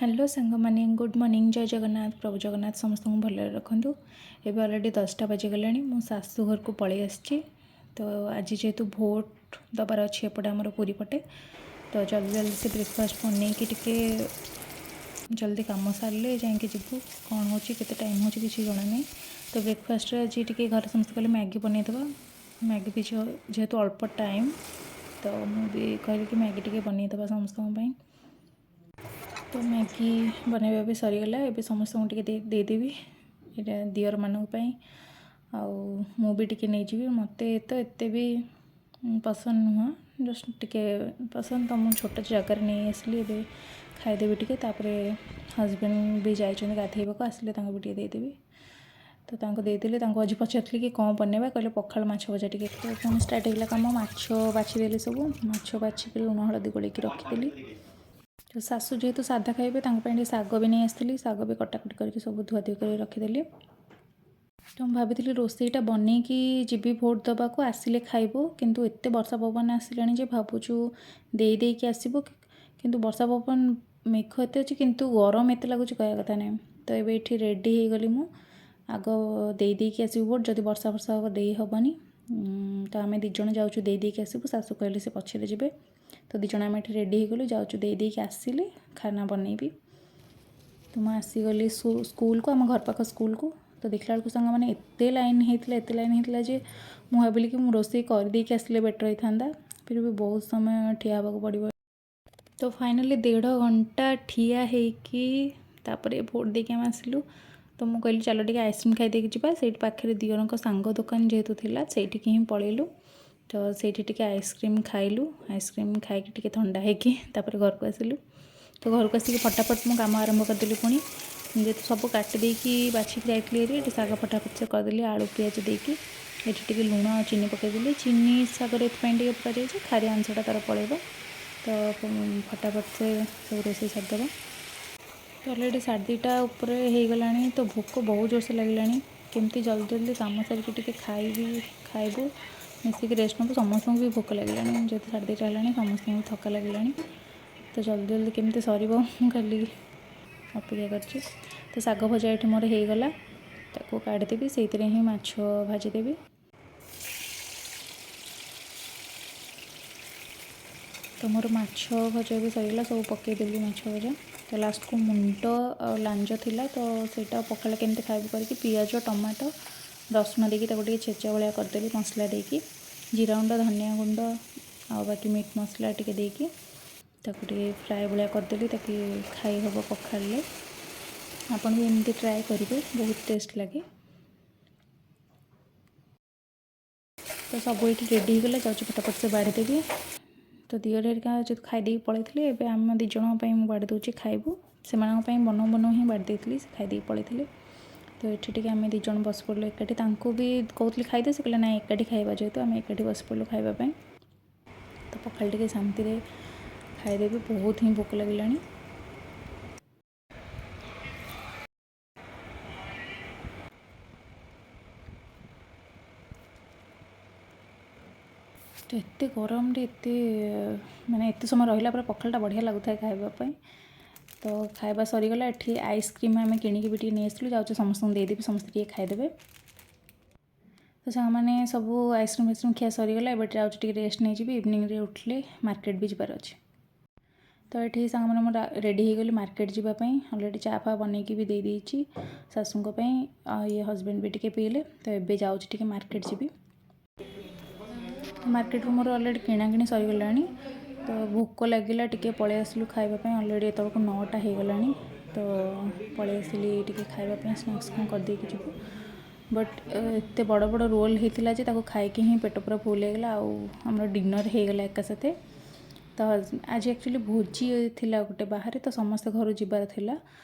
Hello ସାଙ୍ଗମାନେ, good morning. ଜୟ ଜଗନ୍ନାଥ। ପ୍ରଭୁ ଜଗନ୍ନାଥ ସମସ୍ତଙ୍କୁ ଭଲରେ ରଖନ୍ତୁ। ଏବେ ଅଲରେଡ଼ି 10ଟା ବାଜିଗଲାଣି। ମୁଁ ଶାଶୁ ଘରକୁ ପଳେଇ ଆସିଛି। ତ ଆଜି ଯେହେତୁ ଭୋଟ ଦେବାର ଅଛି ଏପଟେ ଆମର ପୁରୀ ପଟେ, ତ ଜଲ୍ଦି ଜଲ୍ଦି ସେ ବ୍ରେକଫାଷ୍ଟ ବନେଇକି ଟିକେ ଜଲ୍ଦି କାମ ସାରିଲେ ଯାଇକି ଯିବୁ। କ'ଣ ହେଉଛି, କେତେ ଟାଇମ୍ ହେଉଛି କିଛି ଜଣା ନାହିଁ। ତ ବ୍ରେକଫାଷ୍ଟରେ ଆଜି ଟିକେ ଘରେ ସମସ୍ତେ କହିଲେ ମ୍ୟାଗି ବନେଇଦେବା। ମ୍ୟାଗି ବି ଯେହେତୁ ଅଳ୍ପ ଟାଇମ୍, ତ ମୁଁ ବି କହିଲି କି ମ୍ୟାଗି ଟିକେ ବନେଇଦେବା ସମସ୍ତଙ୍କ ପାଇଁ। ତ ମ୍ୟାଗି ବନେଇବା ବି ସରିଗଲା। ଏବେ ସମସ୍ତଙ୍କୁ ଟିକେ ଦେଇଦେବି। ଏଇଟା ଦିଅରମାନଙ୍କ ପାଇଁ ଆଉ ମୁଁ ବି ଟିକେ ନେଇଯିବି। ମୋତେ ତ ଏତେ ବି ପସନ୍ଦ ନୁହଁ, ଜଷ୍ଟ ଟିକେ ପସନ୍ଦ। ତ ମୁଁ ଛୋଟ ଜାଗାରେ ନେଇ ଆସିଲି। ଏବେ ଖାଇଦେବି ଟିକେ। ତାପରେ ହଜବେଣ୍ଡ ବି ଯାଇଛନ୍ତି ଗାଧେଇବାକୁ, ଆସିଲେ ତାଙ୍କୁ ବି ଟିକେ ଦେଇଦେବି। ତ ତାଙ୍କୁ ଦେଇଦେଲି। ତାଙ୍କୁ ଆଜି ପଚାରିଥିଲି କି କ'ଣ ବନେଇବା, କହିଲେ ପଖାଳ ମାଛ ଭଜା ଟିକେ। ତ ପୁଣି ଷ୍ଟାର୍ଟ ହେଇଗଲା କାମ। ମାଛ ବାଛିଦେଲି ସବୁ। ମାଛ ବାଛିକି ଲୁଣ ହଳଦୀ ଗୋଳେଇକି ରଖିଦେଲି। ତ ଶାଶୁ ଯେହେତୁ ସାଧା ଖାଇବେ, ତାଙ୍କ ପାଇଁ ଟିକେ ଶାଗ ବି ନେଇ ଆସିଥିଲି। ଶାଗ ବି କଟାକଟି କରିକି ସବୁ ଧୁଆଧୁଇ କରି ରଖିଦେଲି। ତ ମୁଁ ଭାବିଥିଲି ରୋଷେଇଟା ବନେଇକି ଯିବି ଭୋଟ ଦେବାକୁ, ଆସିଲେ ଖାଇବୁ। କିନ୍ତୁ ଏତେ ବର୍ଷା ପବନ ଆସିଲାଣି ଯେ ଭାବୁଛୁ ଦେଇ ଦେଇକି ଆସିବୁ। କିନ୍ତୁ ବର୍ଷା ପବନ ମେଘ ଏତେ ଅଛି, କିନ୍ତୁ ଗରମ ଏତେ ଲାଗୁଛି, କହିବା କଥା ନାହିଁ। ତ ଏବେ ଏଠି ରେଡ଼ି ହେଇଗଲି ମୁଁ। ଆଗ ଦେଇ ଦେଇକି ଆସିବୁ ଭୋଟ। ଯଦି ବର୍ଷା ଫର୍ଷା ହେବ, ଦେଇ ହେବନି। ତ ଆମେ ଦୁଇ ଜଣ ଯାଉଛୁ, ଦେଇ ଦେଇକି ଆସିବୁ। ଶାଶୁ କହିଲେ ସେ ପଛରେ ଯିବେ। ତ ଦୁଇ ଜଣ ଆମେ ଏଠି ରେଡ଼ି ହେଇଗଲୁ, ଯାଉଛୁ। ଦେଇ ଦେଇକି ଆସିଲେ ଖାନା ବନେଇବି। ତ ମୁଁ ଆସିଗଲି ସ୍କୁଲକୁ, ଆମ ଘର ପାଖ ସ୍କୁଲକୁ। ତ ଦେଖିଲା ବେଳକୁ ସାଙ୍ଗମାନେ ଏତେ ଲାଇନ୍ ହେଇଥିଲା, ଏତେ ଲାଇନ୍ ହେଇଥିଲା ଯେ ମୁଁ ଭାବିଲି କି ମୁଁ ରୋଷେଇ କରିଦେଇକି ଆସିଲେ ବେଟର୍ ହେଇଥାନ୍ତା। ଫିର୍ ବି ବହୁତ ସମୟ ଠିଆ ହେବାକୁ ପଡ଼ିବ। ତ ଫାଇନାଲି ଦେଢ଼ ଘଣ୍ଟା ଠିଆ ହେଇକି ତାପରେ ଭୋଟ ଦେଇକି ଆମେ ଆସିଲୁ। ତ ମୁଁ କହିଲି, ଚାଲ ଟିକେ ଆଇସ୍କ୍ରିମ୍ ଖାଇ ଦେଇକି ଯିବା। ସେଇଠି ପାଖରେ ଦିଅରଙ୍କ ସାଙ୍ଗ ଦୋକାନ ଯେହେତୁ ଥିଲା, ସେଇଠିକି ହିଁ ପଳେଇଲୁ। ତ ସେଇଠି ଟିକେ ଆଇସ୍କ୍ରିମ୍ ଖାଇଲୁ। ଆଇସ୍କ୍ରିମ୍ ଖାଇକି ଟିକେ ଥଣ୍ଡା ହେଇକି ତାପରେ ଘରକୁ ଆସିଲୁ। ତ ଘରକୁ ଆସିକି ଫଟାଫଟ ମୁଁ କାମ ଆରମ୍ଭ କରିଦେଲି ପୁଣି। ଯେହେତୁ ସବୁ କାଟି ଦେଇକି ବାଛିକି ଯାଇଥିଲି ହେରି, ଏଠି ଶାଗ ଫଟାଫଟ ସେ କରିଦେଲି ଆଳୁ ପିଆଜ ଦେଇକି। ଏଠି ଟିକେ ଲୁଣ ଆଉ ଚିନି ପକାଇଦେଲି। ଚିନି ଶାଗରେ ଏଥିପାଇଁ ଟିକେ ପକାଯାଇଛି, ଖାରିଆ ଅଂଶଟା ତା'ର ପଳେଇବ। ତ ଫଟାଫଟ ସେ ସବୁ ରୋଷେଇ ସାରିଦେବା। ତ ଅଲରେଡ଼ି 2:30 ଉପରେ ହେଇଗଲାଣି। ତ ଭୋକ ବହୁତ ଜୋରସେ ଲାଗିଲାଣି। କେମିତି ଜଲ୍ଦି ଜଲ୍ଦି କାମ ସାରିକି ଟିକେ ଖାଇବି, ଖାଇବୁ ମିଶିକି ରେଷ୍ଟ ନେବୁ। ସମସ୍ତଙ୍କୁ ବି ଭୋକ ଲାଗିଲାଣି। ଯେହେତୁ 2:30 ହେଲାଣି, ସମସ୍ତଙ୍କୁ ଥକା ଲାଗିଲାଣି। ତ ଜଲ୍ଦି ଜଲ୍ଦି କେମିତି ସରିବ, ମୁଁ ଖାଲି ଅପେକ୍ଷା କରିଛି। ତ ଶାଗ ଭଜା ଏଠି ମୋର ହେଇଗଲା। ତାକୁ କାଢ଼ିଦେବି, ସେଇଥିରେ ହିଁ ମାଛ ଭାଜିଦେବି। ତ ମୋର ମାଛ ଭଜା ବି ସରିଗଲା। ସବୁ ପକାଇଦେଲି ମାଛ ଭଜା। ତ ଲାଷ୍ଟକୁ ମୁଣ୍ଡ ଆଉ ଲାଞ୍ଜ ଥିଲା, ତ ସେଇଟା ପଖାଳ କେମିତି ଖାଇବୁ କରିକି ପିଆଜ, ଟମାଟୋ, ରସୁଣ ଦେଇକି ତାକୁ ଟିକେ ଛେଚା ଭଳିଆ କରିଦେଲି। ମସଲା ଦେଇକି, ଜିରା ଗୁଣ୍ଡ, ଧନିଆ ଗୁଣ୍ଡ ଆଉ ବାକି ମିଟ୍ ମସଲା ଟିକେ ଦେଇକି ତାକୁ ଟିକେ ଫ୍ରାଏ ଭଳିଆ କରିଦେଲି, ତାକି ଖାଇ ହେବ ପଖାଳରେ। ଆପଣ ବି ଏମିତି ଟ୍ରାଏ କରିବେ, ବହୁତ ଟେଷ୍ଟ ଲାଗେ। ତ ସବୁ ଏଇଠି ରେଡ଼ି ହେଇଗଲା। ଯାଉଛି ଫଟାଫଟ ସେ ବାଢ଼ିଦେବି। ତ ଦିଅର ହେରିକା ଯେହେତୁ ଖାଇ ଦେଇକି ପଳେଇଥିଲେ, ଏବେ ଆମ ଦୁଇ ଜଣଙ୍କ ପାଇଁ ମୁଁ ବାଢ଼ି ଦେଉଛି, ଖାଇବୁ। ସେମାନଙ୍କ ପାଇଁ ବନଉ ବନଉ ହିଁ ବାଢ଼ି ଦେଇଥିଲି, ସେ ଖାଇ ଦେଇକି ପଳେଇଥିଲେ। ତ ଏଠି ଟିକେ ଆମେ ଦୁଇ ଜଣ ବସି ପଡ଼ିଲୁ ଏକାଠି। ତାଙ୍କୁ ବି କହୁଥିଲି ଖାଇଦେ, ସେ କହିଲେ ନାଇଁ, ଏକାଠି ଖାଇବା। ଯେହେତୁ ଆମେ ଏକାଠି ବସି ପଡ଼ିଲୁ ଖାଇବା ପାଇଁ। ତ ପଖାଳ ଟିକେ ଶାନ୍ତିରେ ଖାଇଦେବି, ବହୁତ ହିଁ ଭୋକ ଲାଗିଲାଣି। ତ ଏତେ ଗରମରେ ଏତେ ମାନେ ଏତେ ସମୟ ରହିଲା ପରେ ପଖାଳଟା ବଢ଼ିଆ ଲାଗୁଥାଏ ଖାଇବା ପାଇଁ। ତ ଖାଇବା ସରିଗଲା। ଏଠି ଆଇସ୍କ୍ରିମ୍ ଆମେ କିଣିକି ବି ଟିକେ ନେଇ ଆସିଥିଲୁ। ଯାଉଛୁ ସମସ୍ତଙ୍କୁ ଦେଇଦେବି, ସମସ୍ତେ ଟିକେ ଖାଇଦେବେ। ତ ସାଙ୍ଗମାନେ, ସବୁ ଆଇସ୍କ୍ରିମ୍ ଫାଇସ୍କ୍ରିମ୍ ଖିଆ ସରିଗଲା। ଏବେ ଯାଉଛି ଟିକେ ରେଷ୍ଟ ନେଇଯିବି। ଇଭିନିଂରେ ଉଠିଲେ ମାର୍କେଟ ବି ଯିବାର ଅଛି। ତ ଏଠି ସାଙ୍ଗମାନେ, ମୁଁ ରେଡ଼ି ହେଇଗଲି ମାର୍କେଟ ଯିବା ପାଇଁ। ଅଲରେଡ଼ି ଚା ଫା ବନେଇକି ବି ଦେଇଦେଇଛି ଶାଶୁଙ୍କ ପାଇଁ, ଆଉ ଇଏ ହଜବେଣ୍ଡ ବି ଟିକେ ପିଇଲେ। ତ ଏବେ ଯାଉଛି ଟିକେ ମାର୍କେଟ ଯିବି। ମାର୍କେଟରୁ ମୋର ଅଲରେଡ଼ି କିଣାକିଣି ସରିଗଲାଣି। ତ ଭୋକ ଲାଗିଲା, ଟିକେ ପଳେଇ ଆସିଲୁ ଖାଇବା ପାଇଁ। ଅଲରେଡ଼ି ଏତେବେଳକୁ 9ଟା ହେଇଗଲାଣି। ତ ପଳେଇ ଆସିଲି ଟିକେ ଖାଇବା ପାଇଁ, ସ୍ନାକ୍ସ କ'ଣ କରିଦେଇକି ଯିବୁ। ବଟ୍ ଏତେ ବଡ଼ ବଡ଼ ରୋଲ୍ ହେଇଥିଲା ଯେ ତାକୁ ଖାଇକି ହିଁ ପେଟ ପୁରା ଫୁଲ୍ ହେଇଗଲା ଆଉ ଆମର ଡିନର୍ ହେଇଗଲା ଏକା ସାଥେ। ତ ଆଜି ଆକ୍ଚୁଆଲି ଭୋଜି ଥିଲା ଗୋଟେ ବାହାରେ, ତ ସମସ୍ତେ ଘରୁ ଯିବାର ଥିଲା।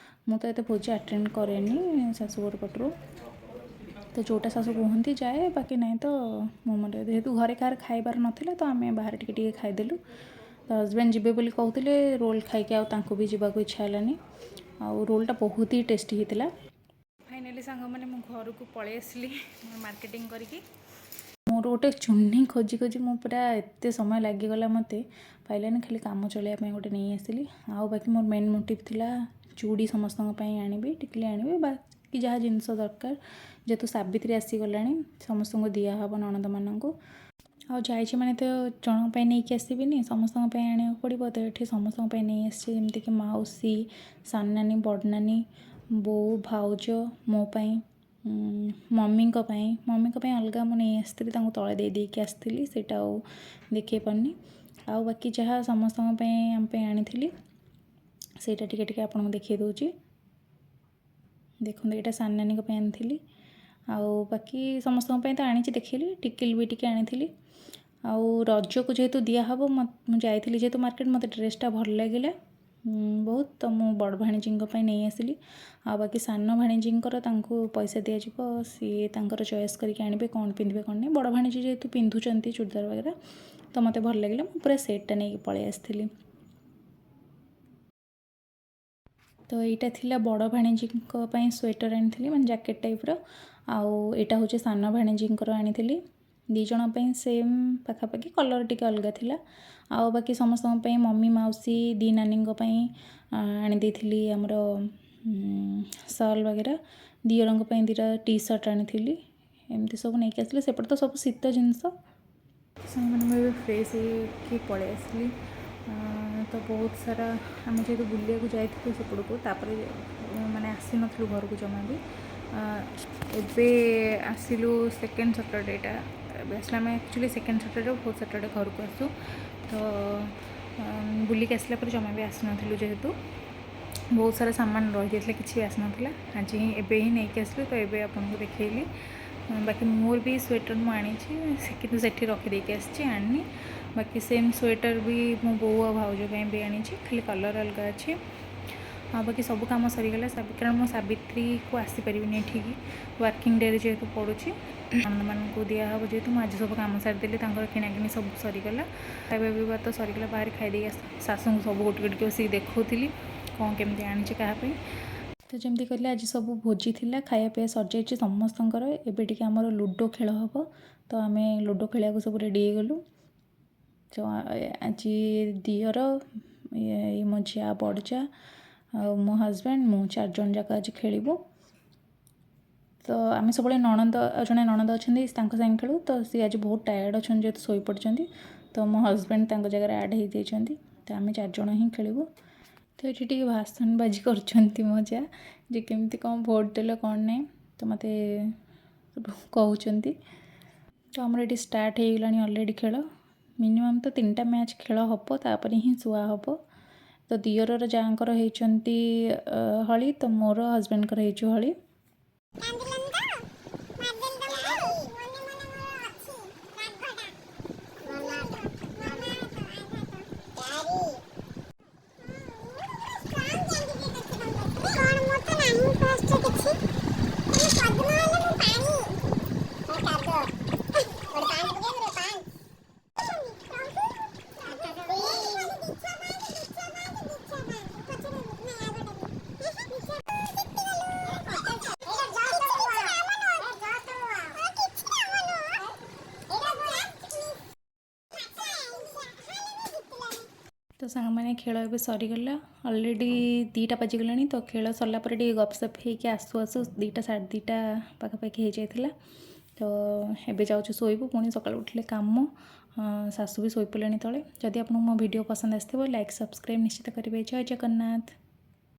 ମୁଁ ତ ଏତେ ଭୋଜି ଆଟେଣ୍ଡ କରେନି ଶାଶୁଘର ପଟରୁ। ତ ଯେଉଁଟା ଶାଶୁ କୁହନ୍ତି ଯାଏ, ବାକି ନାହିଁ ତ ମୁଁ ମୋର। ଯେହେତୁ ଘରେ କାହାର ଖାଇବାର ନଥିଲା, ତ ଆମେ ବାହାରେ ଟିକେ ଟିକେ ଖାଇଦେଲୁ। ତ ହଜବେଣ୍ଡ ଯିବେ ବୋଲି କହୁଥିଲେ, ରୋଲ୍ ଖାଇକି ଆଉ ତାଙ୍କୁ ବି ଯିବାକୁ ଇଚ୍ଛା ହେଲାନି। ଆଉ ରୋଲ୍ଟା ବହୁତ ହି ଟେଷ୍ଟି ହେଇଥିଲା। ଫାଇନାଲି ସାଙ୍ଗମାନେ, ମୁଁ ଘରକୁ ପଳେଇ ଆସିଲି ମାର୍କେଟିଂ କରିକି। ମୋର ଗୋଟେ ଚୁନି ଖୋଜି ଖୋଜି ମୁଁ ପୁରା ଏତେ ସମୟ ଲାଗିଗଲା ମୋତେ, ପାଇଲାନି। ଖାଲି କାମ ଚଳେଇବା ପାଇଁ ଗୋଟେ ନେଇ ଆସିଲି। ଆଉ ବାକି ମୋର ମେନ୍ ମୋଟିଭ୍ ଥିଲା ଚୁଡ଼ି ସମସ୍ତଙ୍କ ପାଇଁ ଆଣିବି, ଟିକିଲି ଆଣିବି, ବାକି ଯାହା ଜିନିଷ ଦରକାର। ଯେହେତୁ ସାବିତ୍ରୀ ଆସିଗଲାଣି, ସମସ୍ତଙ୍କୁ ଦିଆହେବ ନଣନ୍ଦମାନଙ୍କୁ। ଆଉ ଯାଇଛି ମାନେ ତ ଜଣଙ୍କ ପାଇଁ ନେଇକି ଆସିବିନି, ସମସ୍ତଙ୍କ ପାଇଁ ଆଣିବାକୁ ପଡ଼ିବ। ତ ଏଠି ସମସ୍ତଙ୍କ ପାଇଁ ନେଇ ଆସିଛି, ଯେମିତିକି ମାଉସୀ, ସାନ ନାନୀ, ବଡ଼ ନାନୀ, ବୋଉ, ଭାଉଜ, ମୋ ପାଇଁ, ମମିଙ୍କ ପାଇଁ। ମମିଙ୍କ ପାଇଁ ଅଲଗା ମୁଁ ନେଇ ଆସିଥିଲି, ତାଙ୍କୁ ତଳେ ଦେଇ ଦେଇକି ଆସିଥିଲି, ସେଇଟା ଆଉ ଦେଖେଇ ପାରୁନି। ଆଉ ବାକି ଯାହା ସମସ୍ତଙ୍କ ପାଇଁ ଆମ ପାଇଁ ଆଣିଥିଲି, ସେଇଟା ଟିକେ ଟିକେ ଆପଣଙ୍କୁ ଦେଖେଇ ଦେଉଛି। ଦେଖନ୍ତୁ, ଏଇଟା ସାନ ନାନୀଙ୍କ ପାଇଁ ଆଣିଥିଲି। ଆଉ ବାକି ସମସ୍ତଙ୍କ ପାଇଁ ତ ଆଣିଛି, ଦେଖେଇଲି। ଟିକିଲି ବି ଟିକେ ଆଣିଥିଲି। ଆଉ ରଜକୁ ଯେହେତୁ ଦିଆହେବ, ମୁଁ ଯାଇଥିଲି ଯେହେତୁ ମାର୍କେଟ, ମୋତେ ଡ୍ରେସ୍ଟା ଭଲ ଲାଗିଲା ବହୁତ, ତ ମୁଁ ବଡ଼ ଭାଣିଜୀଙ୍କ ପାଇଁ ନେଇ ଆସିଲି। ଆଉ ବାକି ସାନ ଭାଣିଜୀଙ୍କର, ତାଙ୍କୁ ପଇସା ଦିଆଯିବ, ସିଏ ତାଙ୍କର ଚଏସ୍ କରିକି ଆଣିବେ କ'ଣ ପିନ୍ଧିବେ କ'ଣ ନାହିଁ। ବଡ଼ ଭାଣିଜୀ ଯେହେତୁ ପିନ୍ଧୁଛନ୍ତି ଚୁଡ଼ିଦାର ବଗେରା, ତ ମୋତେ ଭଲ ଲାଗିଲା, ମୁଁ ପୁରା ସେଟ୍ଟା ନେଇକି ପଳେଇ ଆସିଥିଲି। ତ ଏଇଟା ଥିଲା ବଡ଼ ଭାଣିଜୀଙ୍କ ପାଇଁ ସ୍ୱେଟର୍ ଆଣିଥିଲି, ମାନେ ଜ୍ୟାକେଟ୍ ଟାଇପ୍ର। ଆଉ ଏଇଟା ହେଉଛି ସାନ ଭାଣିଜୀଙ୍କର ଆଣିଥିଲି। ଦୁଇ ଜଣ ପାଇଁ ସେମ୍ ପାଖାପାଖି, କଲର୍ ଟିକେ ଅଲଗା ଥିଲା। ଆଉ ବାକି ସମସ୍ତଙ୍କ ପାଇଁ, ମମି, ମାଉସୀ, ଦୁଇ ନାନୀଙ୍କ ପାଇଁ ଆଣିଦେଇଥିଲି ଆମର ସଲ୍ ବଗେରା। ଦିଅରଙ୍କ ପାଇଁ ଦୁଇଟା ଟି ସାର୍ଟ ଆଣିଥିଲି। ଏମିତି ସବୁ ନେଇକି ଆସିଲି। ସେପଟେ ତ ସବୁ ଶୀତ ଜିନିଷ। ସାଙ୍ଗମାନେ, ମୁଁ ଏବେ ଫ୍ରେଶ୍ ହେଇକି ପଳେଇ ଆସିଲି। ତ ବହୁତ ସାରା ଆମେ ଯେହେତୁ ବୁଲିବାକୁ ଯାଇଥିଲୁ ସେପଟକୁ, ତାପରେ ମାନେ ଆସିନଥିଲୁ ଘରକୁ ଜମା ବି। ଏବେ ଆସିଲୁ ସେକେଣ୍ଡ ସଟର୍ଡେଟା ଏବେ ଆସିଲୁ ଆମେ। Actually second Saturday, fourth Saturday ଘରକୁ ଆସୁ। ତ ବୁଲିକି ଆସିଲା ପରେ ଜମା ବି ଆସିନଥିଲୁ। ଯେହେତୁ ବହୁତ ସାରା ସାମାନ ରହିଯାଇଥିଲା, କିଛି ବି ଆସିନଥିଲା, ଆଜି ହିଁ ଏବେ ହିଁ ନେଇକି ଆସିଲୁ। ତ ଏବେ ଆପଣଙ୍କୁ ଦେଖେଇଲି। ବାକି ମୋର ବି ସ୍ୱେଟର୍ ମୁଁ ଆଣିଛି ସେ, କିନ୍ତୁ ସେଠି ରଖିଦେଇକି ଆସିଛି, ଆଣିନି। ବାକି ସେମ୍ ସ୍ୱେଟର୍ ବି ମୋ ବୋଉ ଆଉ ଭାଉଜ ପାଇଁ ବି ଆଣିଛି, ଖାଲି କଲର୍ ଅଲଗା ଅଛି। ଆଉ ବାକି ସବୁ କାମ ସରିଗଲା। କାରଣ ମୁଁ ସାବିତ୍ରୀକୁ ଆସିପାରିବିନି ଏଠିକି, ୱାର୍କିଂ ଡେରେ ଯେହେତୁ ପଡ଼ୁଛି, ନଣନ୍ଦମାନଙ୍କୁ ଦିଆହେବ ଯେହେତୁ, ମୁଁ ଆଜି ସବୁ କାମ ସାରିଦେଲି। ତାଙ୍କର କିଣାକିଣି ସବୁ ସରିଗଲା, ଖାଇବା ପିଇବା ତ ସରିଗଲା, ବାହାରେ ଖାଇଦେଇକି ଶାଶୁଙ୍କୁ ସବୁ ଗୋଟେ ଗୋଟେ ବସିକି ଦେଖାଉଥିଲି କ'ଣ କେମିତି ଆଣିଛି କାହା ପାଇଁ। ତ ଯେମିତି କହିଲେ, ଆଜି ସବୁ ଭୋଜି ଥିଲା, ଖାଇବା ପିଇବା ସରିଯାଇଛି ସମସ୍ତଙ୍କର। ଏବେ ଟିକେ ଆମର ଲୁଡ଼ୋ ଖେଳ ହେବ। ତ ଆମେ ଲୁଡ଼ୋ ଖେଳିବାକୁ ସବୁ ରେଡ଼ି ହେଇଗଲୁ। ତ ଆଜି ଦିଅର, ଇଏ ମୋ ଯା, ବଡ଼ ଯା ଆଉ ମୋ ହଜବେଣ୍ଡ, ମୁଁ, ଚାରି ଜଣ ଯାକ ଆଜି ଖେଳିବୁ। ତ ଆମେ ସବୁବେଳେ ନଣନ୍ଦ, ଆଉ ଜଣେ ନଣନ୍ଦ ଅଛନ୍ତି, ତାଙ୍କ ସାଙ୍ଗେ ଖେଳୁ। ତ ସିଏ ଆଜି ବହୁତ ଟାୟାର୍ଡ଼ ଅଛନ୍ତି ଯେହେତୁ, ଶୋଇପଡ଼ିଛନ୍ତି। ତ ମୋ ହଜବେଣ୍ଡ ତାଙ୍କ ଜାଗାରେ ଆଡ଼୍ ହେଇଯାଇଛନ୍ତି। ତ ଆମେ ଚାରିଜଣ ହିଁ ଖେଳିବୁ। ତ ଏଠି ଟିକେ ଭାଷଣବାଜି କରୁଛନ୍ତି ମୋ ଯା, ଯେ କେମିତି କ'ଣ ଭୋଟ୍ ଦେଲ କ'ଣ ନାହିଁ, ତ ମୋତେ ସବୁ କହୁଛନ୍ତି। ତ ଆମର ଏଠି ଷ୍ଟାର୍ଟ ହେଇଗଲାଣି ଅଲରେଡ଼ି ଖେଳ। ମିନିମମ୍ ତ ତିନିଟା ମ୍ୟାଚ୍ ଖେଳ ହେବ, ତାପରେ ହିଁ ଶୁଆ ହେବ। ତ ଦିଅରର ଯାଆଙ୍କର ହେଇଛନ୍ତି ହଳି, ତ ମୋର ହଜବେଣ୍ଡଙ୍କର ହେଇଛୁ ହଳି। କାନ୍ଦିଲନି ତ? ମାରିଦେଲି ତମକୁ। ମନେ ମନେ ମୋର ଅଛି ରାଗଟା। ମନା ହାତ, ଚାରି। ମୁଁ ପୁରା ଷ୍ଟ୍ରଙ୍ଗ କ୍ୟାଣ୍ଡିଡେଟ୍ ଅଛି ତମ ପାଖରେ। କଣ ମୋର ତ ନାହିଁ ଫାର୍ଷ୍ଟ କିଛି। ତମେ ପଦ୍ମ ହେଲେ ମୁଁ ପାଣି। ମୁଁ କାଦୁଅ। ଗୋଟେ ପାଞ୍ଚ ପକେଇଦେବେ, ପାଞ୍ଚ। ଦୁଇ, ଦିଛୁଆ ପାଞ୍ଚ, ଦିଛୁଆ ପାଞ୍ଚ, ଦିଛୁଆ ପାଞ୍ଚ। ପଛରେ ନାଇଁ, ଆଉ ଗୋଟେ ବି। ଜିତିଗଲୁ। ଏଇଟା ଜଷ୍ଟ ନୁହଁ। ଜଷ୍ଟ ନୁହଁ। କିଛି କାମ ନୁହଁ। ଏଇଟା ଜଷ୍ଟ ଜିତିଲାନି। ତ ସାଙ୍ଗମାନେ, ଖେଳ ଏବେ ସରିଗଲା। ଅଲରେଡ଼ି 2ଟା ବାଜିଗଲାଣି। ତ ଖେଳ ସରିଲା ପରେ ଟିକେ ଗପସପ ହେଇକି ଆସୁ ଆସୁ 2ଟା, 2:30 ପାଖାପାଖି ହେଇଯାଇଥିଲା। ତ ଏବେ ଯାଉଛୁ ଶୋଇବୁ, ପୁଣି ସକାଳୁ ଉଠିଲେ କାମ। ଶାଶୁ ବି ଶୋଇପଡ଼ିଲେଣି ତଳେ। ଯଦି ଆପଣଙ୍କୁ ମୋ ଭିଡ଼ିଓ ପସନ୍ଦ ଆସିଥିବ, ଲାଇକ୍, ସବସ୍କ୍ରାଇବ୍ ନିଶ୍ଚିତ କରିବେ। ଜୟ ଜଗନ୍ନାଥ।